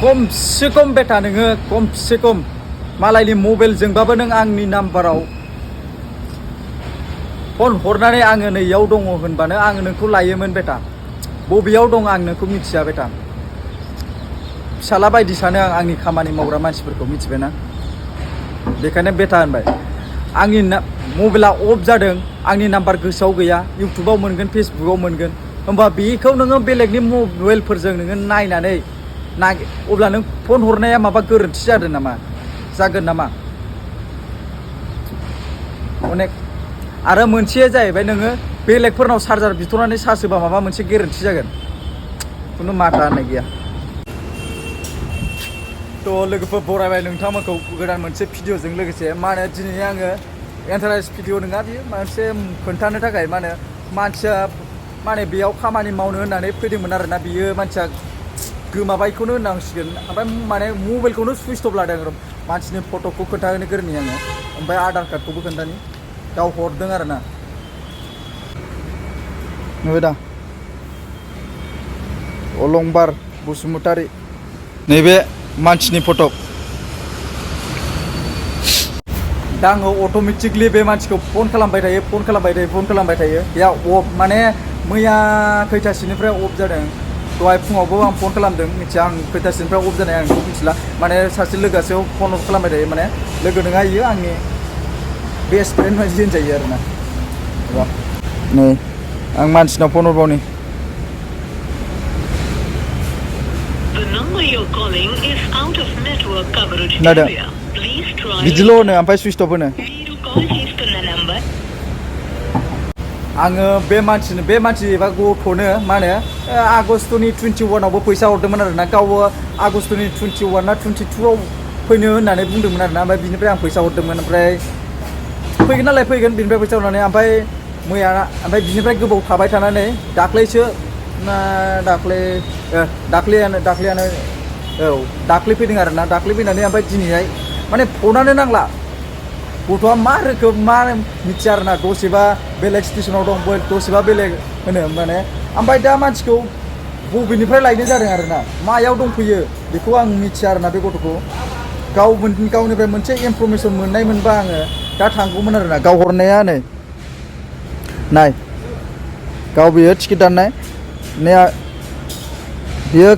खमसे खम बेटा नोङो खमसे खम मालायनि मबाइलजोंबाबो नों आंनि नाम्बाराव फन हरनानै आङो नैयाव दङ होनबानो आङो नोंखौ लायोमोन बेटा। बबेयाव दं आं नोंखौ मिथिया बेटा। फिसाला बायदि सानो आं आंनि खामानि मावग्रा मानसिफोरखौ मिथिबायना। बेखायनो बेटा होनबाय आंनि मबाइला अफ जादों, आंनि नाम्बार गोसोआव गैया, इउटुबाव मोनगोन, फेसबुकाव मोनगोन, होमबा बेखौ नोङो बेलेगनि मबाइलफोरजों नोङो नायनानै अब्ला नों फन हरनाया माबा गोरोन्थि जादों नामा, जागोन नामा? अनेक आरो मोनसेया जाहैबाय नोङो बेलेगफोरनाव चार्जार बिथ'नानै चार्ज होबा माबा मोनसे गोरोन्थि जागोन, खुनु माथा होननाय गैया। थ' लोगोफोर बरायबाय नोंथांमोनखौ गोदान मोनसे भिडिअ'जों लोगोसे। मा होनो दिनै आङो इन्टारेस्ट भिडिअ नङा, बियो मोनसे खोन्थानो थाखाय मा होनो मानसिया माने बेयाव खामानि मावनो होननानै फैदोंमोन आरोना। बियो मानसिया गोमाबायखौनो होननांसिगोन। ओमफ्राय माने मबाइलखौनो सुइच अफ लादों आरो। मानसिनि फट'खौ खोन्थानो गोरोंनि आङो, ओमफ्राय आधार कार्डखौबो खोन्थानि। गाव हरदों आरोना। नुबाय दा अलंबार बसुमतारी, नैबे मानसिनि फट'। दा आङो अट'मेटिकलि बे मानसिखौ फन खालामबाय थायो। बेया अफ माने मैया खैथासोनिफ्राय अफ जादों। दहाय फुङावबो आं फन खालामदों, मिथिया आं खैथासोनिफ्राय अफ जानाय आं बेखौ मिथिला। माने सासे लोगोआसो फन अफ खालामबाय थायो, माने लोगो नङा इयो आंनि बेस्ट फ्रेन्ड बायदि होनजायो आरोना। नै आं मानसिनाव फन हरबावनि। बिदिल' होनो ओमफ्राय सुइच अफ होनो। आङो बे मानसि एबा गथ'नो मा होनो आगष्टनि 21आवबो फैसा हरदोंमोन आरोना। गावबो आगष्टनि 21 ना 22आव फैनो होननानै बुंदोंमोन आरोना। ओमफ्राय बिनिफ्राय आं फैसा हरदोंमोन, ओमफ्राय फैगोन नालाय फैगोन बिनिफ्राय फैसा हरनानै। ओमफ्राय मैया ओमफ्राय बिनिफ्राय गोबाव थाबाय थानानै दाख्लैसो ना दाख्लैयानो दाख्लै फैदों आरोना। दाख्लै फैनानै ओमफ्राय दिनैहाय माने फनानो नांला। गथ'आ मा रोखोम मा मिथिया आरोना। दसेबा बेलेग स्टेसनाव दं, दसेबा बेलेग होनो माने। ओमफ्राय दा मानसिखौ बबेनिफ्राय लायनाय जादों आरोना, मायाव दंफैयो बेखौ आं मिथिया आरोना। बे गथ'खौ गावनिफ्राय मोनसे इनफरमेसन मोननाय मोनबा आङो दा थांगौमोन आरोना। गाव हरनाया नै नाय, गाव बियो टिकेट दाननाय बियो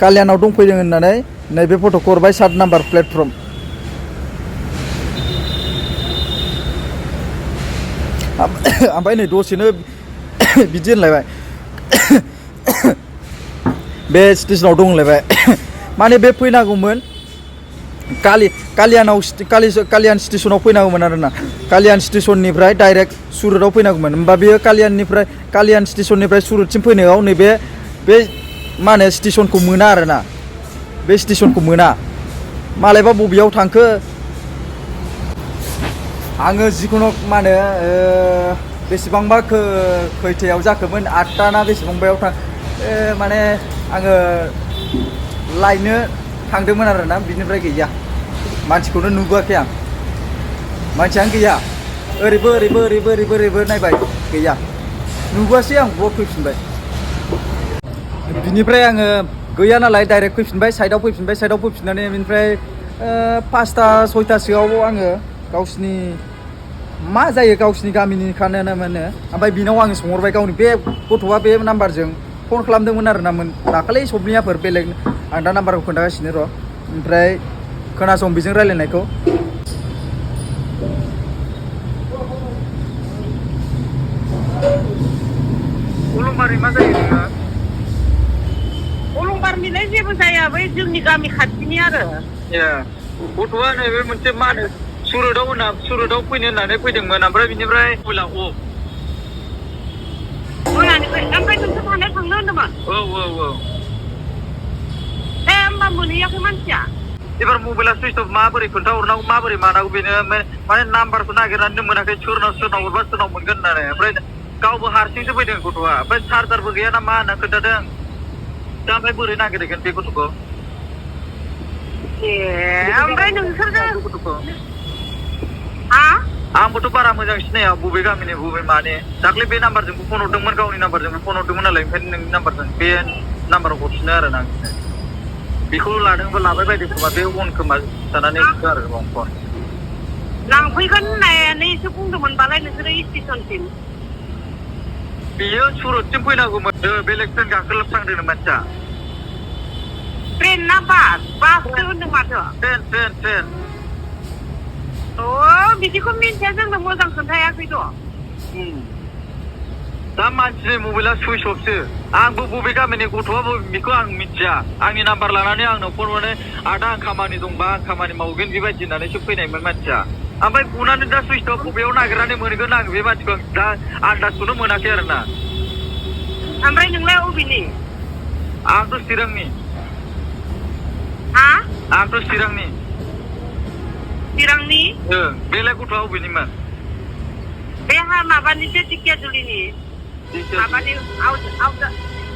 कालियानाव दंफैदों होननानै नैबे फट'खौ हरबाय, 7 नाम्बार प्लेटफर्म। ओमफ्राय नै दसेनो बिदि होनलायबाय बे स्टेसनाव दं होनलायबाय। माने बे फैनांगौमोन कालियान स्टेसनाव फैनांगौमोन आरोना। कालियान स्टेसननिफ्राय डाइरेक्ट सुरतआव फैनांगौमोन। होमबा बेयो कालियान स्टेसननिफ्राय सुरतसिम फैनायाव नैबे मा होनो स्टेसनखौ मोना आरोना। बे स्टेसनखौ मोना, मालायबा बबेयाव थांखो। आङो जिखुनु मा होनो बेसेबांबा खैथायाव जाखोमोन, 8टा ना बेसेबांबायाव माने आङो लायनो थांदोंमोन आरोना। बिनिफ्राय गैया, मानसिखौनो नुबोआखै आं। मानसियानो गैया। ओरैबो नायबाय, गैया, नुबोआसै आं। ब्लक फैफिनबाय। बिनिफ्राय आङो गैया नालाय डाइरेक्ट फैफिनबाय, साइडआव फैफिननानै बिनिफ्राय 5टा 6टासोआव आङो गावसिनि मा जायो गावसिनि गामिनि खानानो मोनो। ओमफ्राय बिनाव आङो सोंहरबाय, गावनि बे गथ'आ बे नाम्बारजों फन खालामदोंमोन आरोना। दाखालि सबनियाफोर बेलेग, आं दा नाम्बारखौ खोन्थागासिनो र'। ओमफ्राय खोनासं बेजों रायलायनायखौ। अलंबारि मा जायो नोङो? अलंबारनिलाय जेबो जाया, बै जोंनि गामि खाथिनि आरो। गथ'आ नैबे मोनसे मा होनो सुरतआव फैनो होननानै फैदोंमोन, ओमफ्राय बिनिफ्राय मबाइला अफ। मोनानिफ्राय ओमफ्राय नोंसोर थांनो होनदोंमोन? औ। दे होमबा मोनहैयाखै मानसिया। एबार मबाइला सुइच अफ, माबोरै खोन्थाहरनांगौ माबोरै मानांगौ बेनो माने नाम्बारखौ नागिरनानै मोनाखै, सोरनाव हरबा सोरनाव मोनगोन होननानै। ओमफ्राय गावबो हारसिंसो फैदों गथ'आ, ओमफ्राय चार्जारबो गैया ना मा होनना खोन्थादों। दा ओमफ्राय बोरै नागिरहैगोन बे गथ'खौ? ओमफ्राय नोंसोरनो गथ'खौ आंबोथ' बारा मोजां सिनाया बबे गामिनि बबे मानि। दाख्लै बे नाम्बारजोंबो फन हरदोंमोन, गावनि नाम्बारजोंबो फन हरदोंमोन नालाय, ओंखायनो नोंनि नाम्बारजों बे नाम्बाराव हरफिनो आरो ना। बेखौ लादोंबा लाबाय बायदो खोमा बे अन खोमा सानानै आरो गंफोर लांफैगोन होननानैसो बुंदोंमोनबालाय नोंसोरो स्टेसनसिम बियो सुरतसिम फैनांगौमोन बेलेग ट्रेन गाखोलांदों मानसिया ट्रेन ना बाससो होनदों माथो ट्रेन बिदिखौ मिन्थिया जोंनो मोजां खोन्थायाखैथ' दा मानसिनि मबाइला सुइस अफसो आंबो बबे गामिनि गथ'आ बेखौ आं मिथिया आंनि नाम्बार लानानै आंनाव फन हरनानै आदा आं खामानि दंबा आं खामानि मावगोन बेबायदि होननानैसो फैनायमोन मानसिया ओमफ्राय बुनानै दा सुइस अफ बबेयाव नागिरनानै मोनगोन आं बे मानसिखौ दा आन्दाजखौनो मोनाखै आरो ना ओमफ्राय नोंलाय अबेनि आंथ' चिरांनि हा आंथ' चिरांनि बेलाय गथ'आ अबेनिमोन बे माबानिसो दिखियाजुलिनि माबानि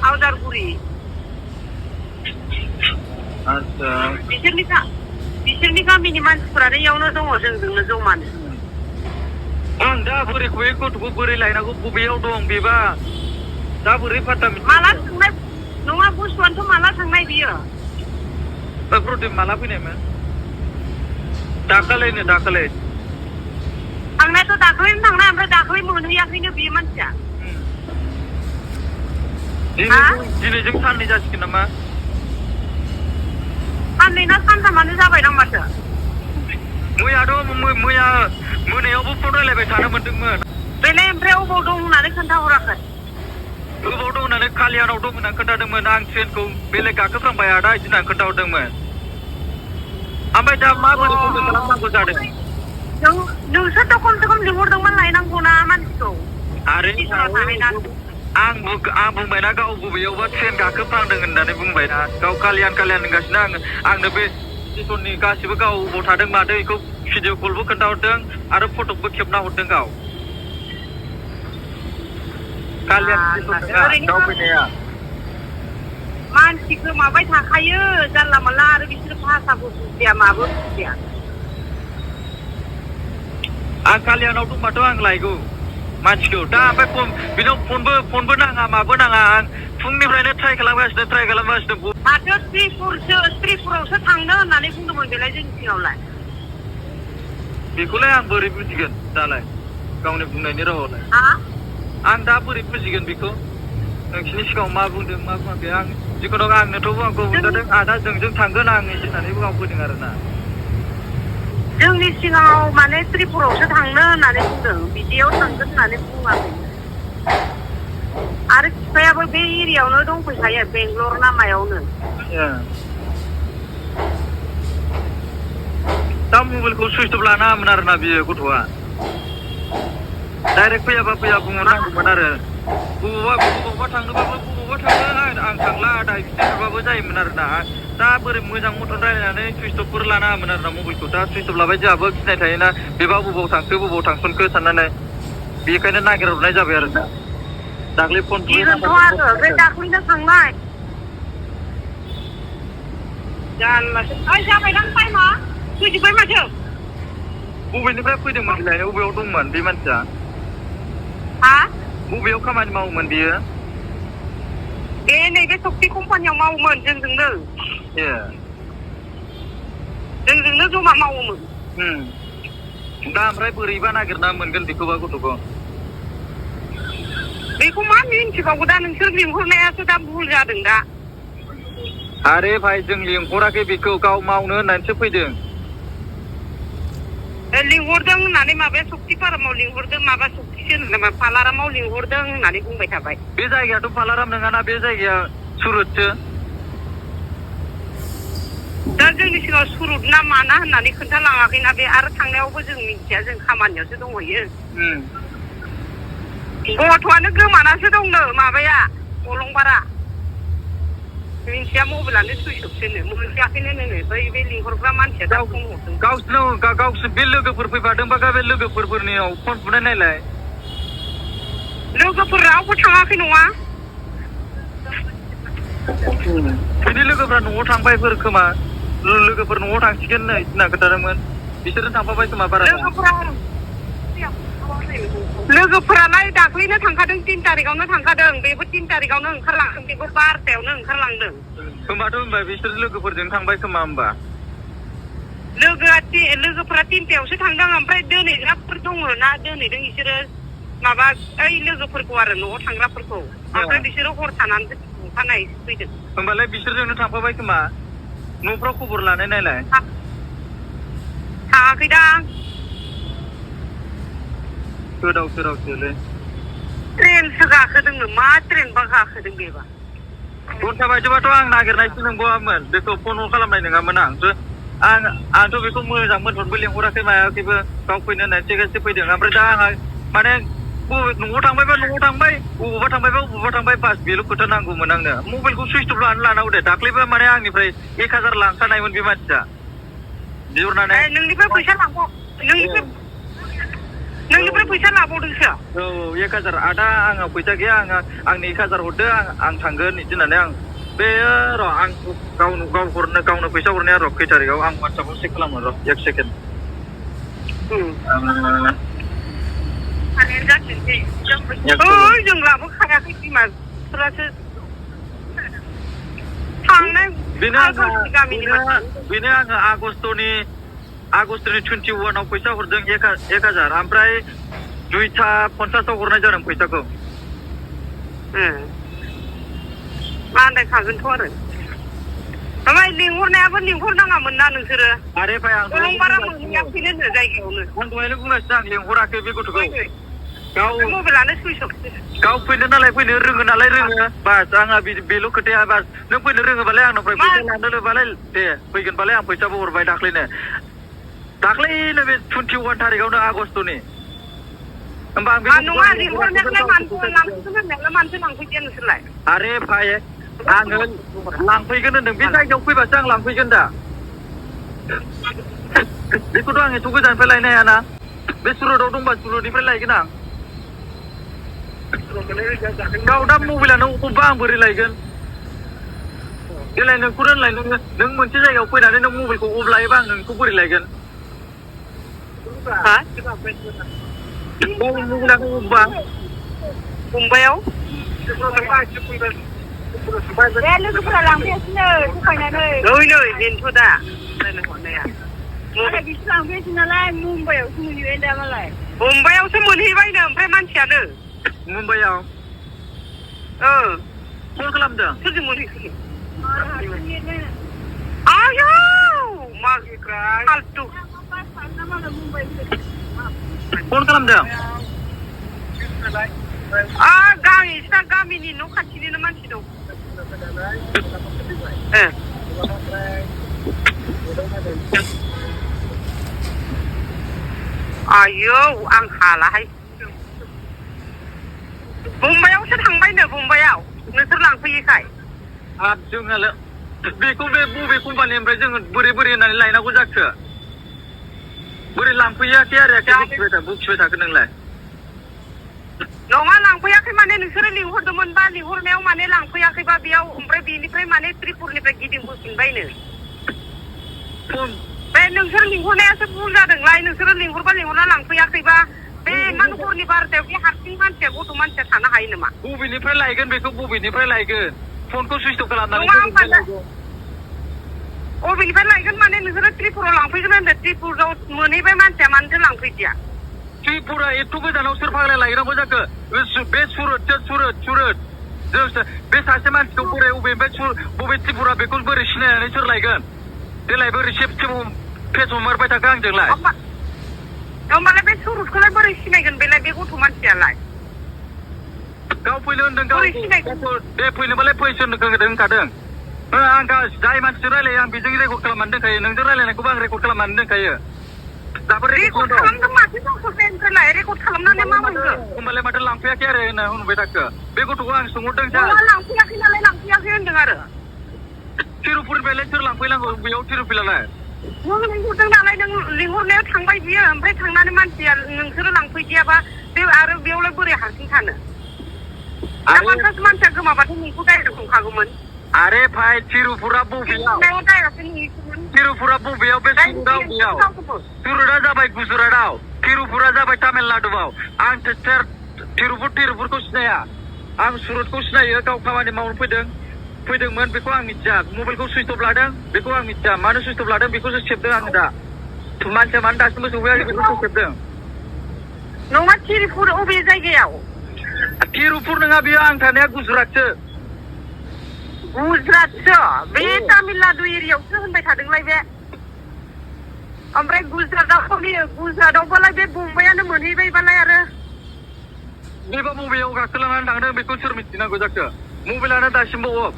आवदारगुरि आच्छा बिसोरनि गामिनि मानसिफोरानो इयावनो दङ जोंजोंनो जमानो आं दा बोरै बे गथ'खौ बोरै लायनांगौ बबेयाव दं बेबा दा बोरै फात्ता माला थांनाय नङा बुस्थुआनोथ' माला थांनाय बियो प्रदीप माला फैनायमोन दाखालैनो थांनायाथ' दाख्लैनो थांनाय ओमफ्राय दाख्लै मोनहैयाखैनो बियो मानसिया दिनैजों साननै जासिगोन नामा साननै ना सानथामानो जाबायदां माथो मैया मोनायावबो फन रायलायबाय थानो मोनदोंमोन बेलाय ओमफ्राय अबाव दं होननानै खोन्थाहराखै गोबाव दं होननानै कालियानाव दं होननानै खोन्थादोंमोन आं ट्रेनखौ बेलेग गाखोफ्रांबाय आदा बिदि होननानै खोन्थाहरदोंमोन ओमफ्राय दा माबोरै कन्टेक्ट खालामनांगौ जादों नोंसोरथ' खमसे खम लिंहरदोंमोन लायनांगौना मानसिखौ आरो आं बुंबायना गाव बबेयावबा ट्रेन गाखोफ्रांदों होननानै बुंबायना गाव कालियान होनगासिनो आंनो बे स्टेसननि गासिबो गाव अबाव थादों मादों बेखौ भिडिअ कलबो खोन्थाहरदों आरो फटकबो खेबना हरदों गाव कालियान स्टेसन दावफैनाया मानसि गोमाबाय थाखायो जानला मोनला आरो बिसोर भाषाबो बुजिया माबो बुजिया आं कालियानाव दंबाथ' आं लायगौ मानसिखौ दा ओमफ्राय बिनाव फनबो नाङा माबो नाङा आं फुंनिफ्रायनो ट्राइ खालामगासिनो माथो त्रिपुरावसो थांनो होननानै बुंदोंमोन बेलाय जोंनि सिगाङावलाय बेखौलाय आं बोरै बुजिगोन दालाय गावनि बुंनायनि रावावलाय आं दा बोरै बुजिगोन बेखौ नोंसिनि सिगाङाव मा बुंदों मा बुङाखै आं जिखुनु आंनोथ' आंखौ बुंजादों आदा जोंजों थांगोन आं होननानै आं फैदों आरो ना जोंनि सिगाङाव माने त्रिपुरावसो थांनो होननानै बुंदों बिदियाव थांगोन होननानै बुङाखै आरो बिफायाबो बे एरियायावनो दंफैखायो बेंगलर लामायावनो दा मबाइलखौ सुइच अफ लानाङामोन आरो ना बियो गथ'आ डाइरेक्ट फैयाबा बुंहरनांगौमोन आरो बबावबा थांनोबाबो बबावबा थाङो आं थांला आदा बिदिबाबो जायोमोन आरो ना दा बोरै मोजां मथन रायलायनानै सुइच अफफोर लानाङामोन आरो ना मबाइलखौ दा सुइच अफ लाबाय जोंहाबो गिनाय थायोना बेबा बबाव थांखो बबाव थांसनखो साननानै बेखायनो नागिरहरनाय जाबाय आरो दा दाख्लै फन आरो बे दाख्लैनो थांनाय जारलासो जाबायदां टाइमा फैजोब्बाय माथो बबेनिफ्राय फैदोंमोन बिलाय बबेयाव दंमोन बे मानसिया बबेयाव खामानि मावोमोन बियो बे नैबे सक्ति कम्पानियाव मावोमोन जोंजोंनो जमा मावोमोन दा ओमफ्राय बोरैबा नागिरना मोनगोन बेखौबा गथ'खौ बेखौ मा मिन्थिबावगौ दा नोंसोर लिंहरनायासो दा भुल जादों दा आरे भाइ जों लिंहराखै बेखौ गाव मावनो होननानैसो फैदों लिंहरदों होननानै माबाया सक्ति फारामाव लिंहरदों माबा सक्तिसो होनदों पालारामाव लिंहरदों होननानै बुंबाय थाबाय बे जायगायाथ' पालाराम नङाना बे जायगाया सुरतसो दा जोंनि सिगाङाव सुरत ना माना होननानै खोन्थालाङाखैना बे आरो थांनायावबो जों मिन्थिया जों खामानियावसो दंहैयो गथ'आनो गोमानासो दंनो माबाया अलंबारा मिन्थिया मबाइलानो सुइस अफसोनो मोनखायाखैनो बै बे लिंहरग्रा मानसिया दा फन हरदों गावसोर बे लोगोफोर फैफादोंबा बे लोगोफोरनियाव फन बुनाय नायलाय लोगोफोर रावबो थाङाखै नङा बिनि लोगोफ्रा न'आव थांबायफोर खोमा लोगोफोर न'आव थांसिगोन होनना खोन्थादोंमोन बिसोरनो थांफाबाय खोमा बारा लोगोफोरालाय दाख्लैनो थांखादों 3 तारिखआवनो थांखादों बेबो 3 तारिखआवनो ओंखारलांदों बेबो 12तायावनो ओंखारलांदों होमबाथ' होमबा बिसोर लोगोफोरजों थांबाय खोमा होमबा लोगोफोरा 3टायावसो थांदों ओमफ्राय दोनैग्राफोर दङ ना दोनैदों बिसोरो माबा ओइ लोगोफोरखौ आरो न'आव थांग्राफोरखौ ओमफ्राय बिसोरो हर थानानै अखानायै फैदों होमबालाय बिसोरजोंनो थांफाबाय खोमा न'फ्राव खबर लानाय नायलाय थाङाखैदां सोदावसोलै ट्रेनसो गाखोदोंनो मा ट्रेनबा गाखोदों बेबा 10टा बायदिबाथ' आं नागिरनायसो नंबावामोन बेखौ फन खालामनाय नङामोन आंथ' बेखौ मोजां मोनथ'नोबो लेंहराखै मायाखैबो गाव फैनो होननानै थिगासे फैदों ओमफ्राय दा आंहा माने न'आव थांबायबा न'आव थांबाय बबावबा थांबाय बास बेल' खोथा नांगौमोन आंनो मबाइलखौ सुइच अफ लानांगौ दे दाख्लैबो माने आंनिफ्राय 1000 लांखानायमोन बे मानसिया बिहरनानै नोंनिफ्राय फैसा लांबाव नोंनिफ्राय फैसा लाबावदोंसो औ 1000 आदा आंनाव फैसा गैया आंनो 1000 हरदो आं थांगोन बिदि होननानै आं बे र' आं गावनो फैसा हरनाया र' खै थारिखआव आं वाट्सएपआव चेक खालामो र' 1 सेकेन्ड जों लाबोखायाखै बिमाफोरासो थांनाय बेनो आङो आगस्टनि 21आव फैसा हरदों 1000 ओमफ्राय 2:50 हरनाय जादों फैसाखौ आन्दायखागोनथ' आरो ओमफ्राय लिंहरनायाबो लिंहरनाङामोन ना नोंसोरो आरे भाइ आं बारा मोनहैयाखैनो जायगायावनो आं दहायनो बुंगासिनो आं लिंहराखै बे गथ'खौ मबाइलानो सुइच अफ गाव फैनो नालाय फैनो रोङो नालाय रोङो बास आंहा बेल' खोथाया बास नों फैनो रोङोबालाय आंनिफ्राय फैसा लानो लोबालाय दे फैगोनबालाय आं फैसाबो हरबाय दाख्लैनो बे 21 थारिखआवनो आगस्टनि होमबा आं नङा लिंहरनायालाय मानसो लांफैदिया नोंसोरलाय आरे भाइ आङो लांफैगोन होनदों बे जायगायाव फैबासो आं लांफैगोन दा बेखौथ' आं एथ' गोजाननिफ्राय लायनो हायाना बे सुरतआव दंबा सुरतनिफ्राय लायगोन आं गाव दा मबाइलानो अबबा आं बोरै लायगोन देलाय नोंखौनो होनलाय नों मोनसे जायगायाव फैनानै नों मबाइलखौ अफ लायोबा आं नोंखौ बोरै लायगोन मबाइलानो अबबा मुम्बाइआव लोगोफोरा लांफैयासैनो थगायनानै नै बेनोथ' दा रायलायहरनाया बिसोर लांफैयासै नालाय मुम्बाइआवसो मोनहैबाय दा मालाय मुम्बाइआवसो मोनहैबायनो ओमफ्राय मानसियानो मुम्बाइआव कल खालामदों सोरजों मोनहैखो आयौ मा फाल्टु फन खालामदों गामिनि न' खाथिनिनो मानसि दं आयौ आं हालाहाय मुम्बाइआवसो थांबायनो मुम्बाइआव नोंसोर लांफैयोखाय जोंहालाय बेखौ बे बबे कम्पानिनिफ्राय जोङो बोरै होननानै लायनांगौ जाखो बोरै लांफैयाखै आरो बुखिबाय थाखो नोंलाय नङा लांफैयाखै माने नोंसोरो लिंहरदोंमोनबा लिंहरनायाव माने लांफैयाखैबा बेयाव ओमफ्राय बेनिफ्राय माने त्रिपुरनिफ्राय गिदिंबोफिनबायनो बे नोंसोर लिंहरनायासो भुल जादोंलाय नोंसोरो लिंहरना लांफैयाखैबा बे इमान हरनि 12टायाव बे हारसिं मानसिया गथ' मानसिया थानो हायो नामा बबेनिफ्राय लायगोन बेखौ बबेनिफ्राय लायगोन फनखौ सुइच अफ खालामनानै बबेनिफ्राय लायगोन माने नोंसोरो त्रिपुराव लांफैगोन होनदों त्रिपुराव मोनहैबाय मानसिया मानोथो लांफैदिया त्रिपुरा एथ' गोजानाव सोर फाग्ला लायनांगौ जाखो बे सुरत बे सासे मानसिखौ बोरै बबे त्रिपुरा बेखौ बोरै सिनायनानै सोर लायगोन देलाय बोरै फेस हमरबाय थाखो आंजोंलाय होमबालाय बे सुरतखौलाय बोरै सिनायगोन बेलाय बे गथ' मानसियालाय गाव फैनो होनदों गाव दे फैनोबालाय फै सोरनो होनखादों आं जाय मानसिजों रायलायो आं बेजों रेकर्ड खालामनानै दोनखायो नोंजों रायलायनायखौबो आं रेकर्ड खालामनानै दोनखायो दाबो रेकर्ड खालामदों माथो गावसोरनिफ्राय रेकर्ड खालामनानै मा मोनगोन होमबालाय माथो लांफैयाखै आरो होनना होनबाय थाखो बे गथ'खौ आं सोंहरदों लांफैयाखै नालाय लांफैयाखै होनदों आरो तिरुपुरनिफ्राय सोर लांफैनांगौ बेयाव तिरुपतिलाय नों लिंहरदों नालाय नों लिंहरनायाव थांबाय बियो ओमफ्राय थांनानै मानसिया नोंसोरो लांफैदियाबा बे आरो बेयावलाय बोरै हारसिं थानो माखासे मानसिया गोमाबाथाय नोंखौ डाइरेक्ट हमखागौमोन आरे भाइ तिरुपुरा बबेयाव बे सुरतआव बेयाव सुरतआ जाबाय गुजरातआव तिरुपुरा जाबाय तामिलनाडुआव आं तिरुपुरखौ सिनाया आं सुरतखौ सिनायो गाव खामानि मावनो फैदों फैदोंमोन बेखौ आं मिथिया मबाइलखौ सुइच अफ लादों बेखौ आं मिथिया मानो सुइच अफ लादों बेखौसो सेबदों आङो दा मानसिया मानो दासिमबो सफैयाखै बेखौसो सेबदों नङा तिरुपुर अबे जायगायाव तिरुपुर नङा बेयो आं थानाया गुजरातसो गुजरातसो बे तामिलनाडु एरियायावसो होनबाय थादोंलाय बे ओमफ्राय गुजरातआवबालाय बे बम्बाइआनो मोनहैबायबालाय आरो बेबा बबेयाव गाखोलांनानै थांदों बेखौ सोर मिथिनांगौ जाखो मबाइलानो दासिमबो अफ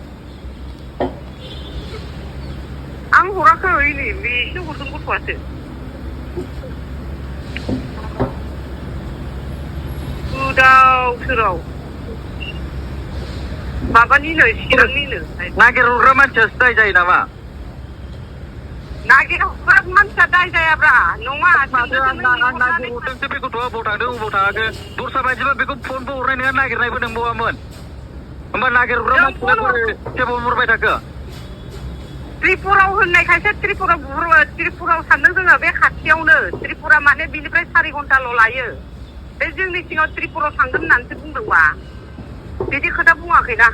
आं हराखै नै बेसो हरदों गथ'आसो गोदाव सोराव माबानिनो चिरांनिनो नागिरहरग्रा मानसियासो दाय जायो नामा नागिरहरग्रा मानसिया दाय जायाब्रा नङा नागिरहरदोंसो बे गथ'आ अबाव थांदों अबाव थाङाखै दस्रा बायदिबा बेखौ फनबो हरनाय नङा नागिरनायबो नंबावामोन होमबा नागिरहरग्रा मानसिया बोरै टेबल हरबाय थाखो त्रिपुराव होननायखायसो त्रिपुराव सानदों जोङो बे खाथियावनो त्रिपुरा माने बिनिफ्राय 4 घन्टाल' लायो बे जोंनि सिङाव त्रिपुराव थांगोन होननानैसो बुंदोंबा बिदि खोथा बुङाखैना